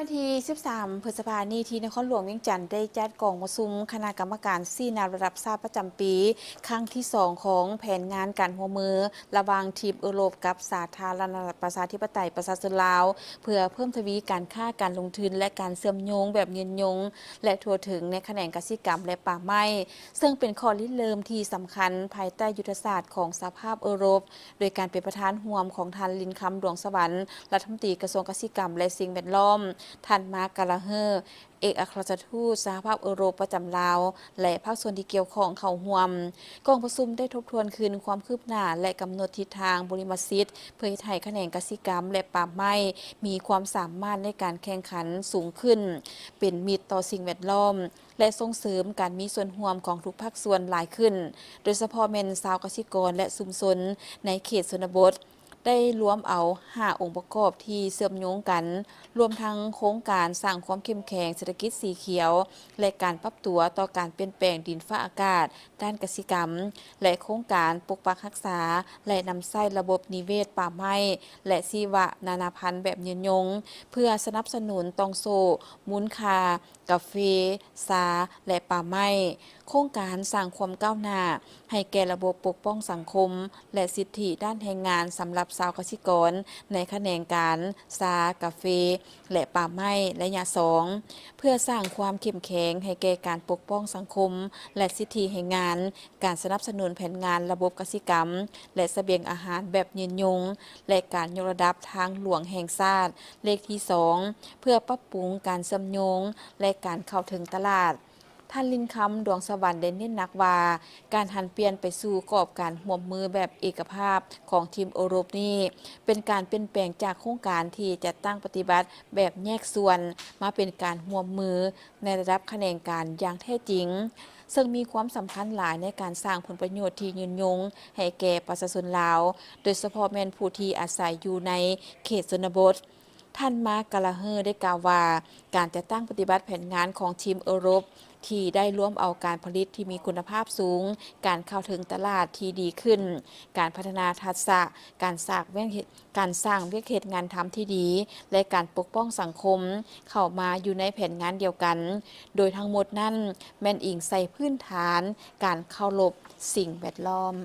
ວັນທີສິບສາມ ພຶດສະພານີ້ ທີ່ນະຄອນຫຼວງວຽງຈັນ ໄດ້ຈັດກອງປະຊຸມຄະນະກຳມະການຊີ້ນຳລະດັບຊາດປະຈຳປີ ຄັ້ງທີສອງ ຂອງແຜນງານການຮ່ວມມືລະຫວ່າງທີມເອີຣົບກັບສາທາລະນະລັດປະຊາທິປະໄຕປະຊາຊົນລາວ ເພື່ອເພີ່ມທະວີການຄ້າ, ການລົງທຶນ ແລະ ການເຊື່ອມໂຍງແບບຍືນຍົງ ແລະ ທົ່ວເຖິງໃນຂະແໜງກະສິກຳ ແລະ ປ່າໄມ້ ເຊິ່ງເປັນຂໍ້ລິເລີ່ມທີ່ສຳຄັນພາຍໃຕ້ຍຸດທະສາດຂອງສະຫະພາບເອີຣົບ ໂດຍການເປັນປະທານຮ່ວມຂອງທ່ານ ລິນຄຳ ດວງສະຫວັນ ລັດຖະມົນຕີກະຊວງກະສິກຳ ແລະ ສິ່ງແວດລ້ອມ, ທ່ານ ມາກ ກາລາເຮີ ເອກອັກຄະລັດຖະທູດສະຫະພາບເອີຣົບປະຈຳລາວ ແລະ ພາກສ່ວນທີ່ກ່ຽວຂ້ອງເຂົ້າຮ່ວມ. ກອງປະຊຸມໄດ້ທົບທວນຄືນຄວາມຄືບໜ້າ ແລະ ກຳນົດທິດທາງບຸລິມະສິດ ເພື່ອເຮັດໃຫ້ຂະແໜງກະສິກຳ ແລະ ປ່າໄມ້ ມີຄວາມສາມາດໃນການແຂ່ງຂັນສູງຂຶ້ນ, ເປັນມິດຕໍ່ສິ່ງແວດລ້ອມ ແລະ ສົ່ງເສີມການມີສ່ວນຮ່ວມຂອງທຸກພາກສ່ວນຫຼາຍຂຶ້ນ, ໂດຍສະເພາະແມ່ນຊາວກະສິກອນ ແລະ ຊຸມຊົນໃນເຂດຊົນນະບົດ. ໄດ້ລວມເອົາຫ້າອົງປະກອບທີ່ເຊື່ອມໂຍງກັນ, ລວມທັງໂຄງການສ້າງຄວາມເຂັ້ມແຂງເສດຖະກິດສີຂຽວ ແລະ ການປັບຕົວຕໍ່ການປ່ຽນແປງດິນຟ້າອາກາດດ້ານກະສິກຳ ແລະ ໂຄງການປົກປັກຮັກສາ ແລະ ນຳໃຊ້ລະບົບນິເວດປ່າໄມ້ ແລະ ຊີວະນານາພັນແບບຍືນຍົງ ເພື່ອສະໜັບສະໜູນຕ່ອງໂສ້ມູນຄ່າ ກາເຟ, ຊາ ແລະ ປ່າໄມ້, ໂຄງການສ້າງຄວາມກ້າວໜ້າໃຫ້ແກ່ລະບົບປົກປ້ອງສັງຄົມ ແລະ ສິດທິດ້ານແຮງງານສຳລັບຊາວກະສິກອນໃນຂະແໜງການຊາ, ກາເຟ ແລະ ປ່າໄມ້ໄລຍະສອງ ເພື່ອສ້າງຄວາມເຂັ້ມແຂງໃຫ້ແກ່ການປົກປ້ອງສັງຄົມ ແລະ ສິດທິແຮງງານ, ການສະໜັບສະໜູນແຜນງານລະບົບກະສິກຳ ແລະ ສະບຽງອາຫານແບບຍືນຍົງ ແລະ ການຍົກລະດັບທາງຫຼວງແຫ່ງຊາດເລກທີສອງ ເພື່ອປັບປຸງການເຊື່ອມໂຍງ ແລະ ການເຂົ້າເຖິງຕະຫຼາດ. ທ່ານ ລິນຄຳ ດວງສະຫວັນ ໄດ້ເນັ້ນໜັກວ່າ ການຫັນປ່ຽນໄປສູ່ກອບການຮ່ວມມືແບບເອກະພາບຂອງທີມເອີຣົບນີ້ ເປັນການປ່ຽນແປງຈາກໂຄງການທີ່ຈັດຕັ້ງປະຕິບັດແບບແຍກສ່ວນ ມາເປັນການຮ່ວມມືໃນລະດັບຂະແໜງການຢ່າງແທ້ຈິງ, ເຊິ່ງມີຄວາມສຳຄັນຫຼາຍໃນການສ້າງຜົນປະໂຫຍດທີ່ຍືນຍົງໃຫ້ແກ່ປະຊາຊົນລາວ, ໂດຍສະເພາະແມ່ນຜູ້ທີ່ອາໄສຢູ່ໃນເຂດຊົນນະບົດ. ທ່ານ ມາກ ກາລາເຮີ ໄດ້ກ່າວວ່າ ການຈັດຕັ້ງປະຕິບັດແຜນງານຂອງທີມເອີຣົບ ທີ່ໄດ້ລວມເອົາການຜະລິດທີ່ມີຄຸນນະພາບສູງ, ການເຂົ້າເຖິງຕະຫຼາດທີ່ດີຂຶ້ນ, ການພັດທະນາທັກສະ, ການສ້າງວຽກເຮັດ, ການສ້າງວຽກເຮັດງານທຳທີ່ດີ ແລະ ການປົກປ້ອງສັງຄົມ ເຂົ້າມາຢູ່ໃນແຜນງານດຽວກັນ, ໂດຍທັງໝົດນັ້ນແມ່ນອີງໃສ່ພື້ນຖານການເຄົາລົບສິ່ງແວດລ້ອມ.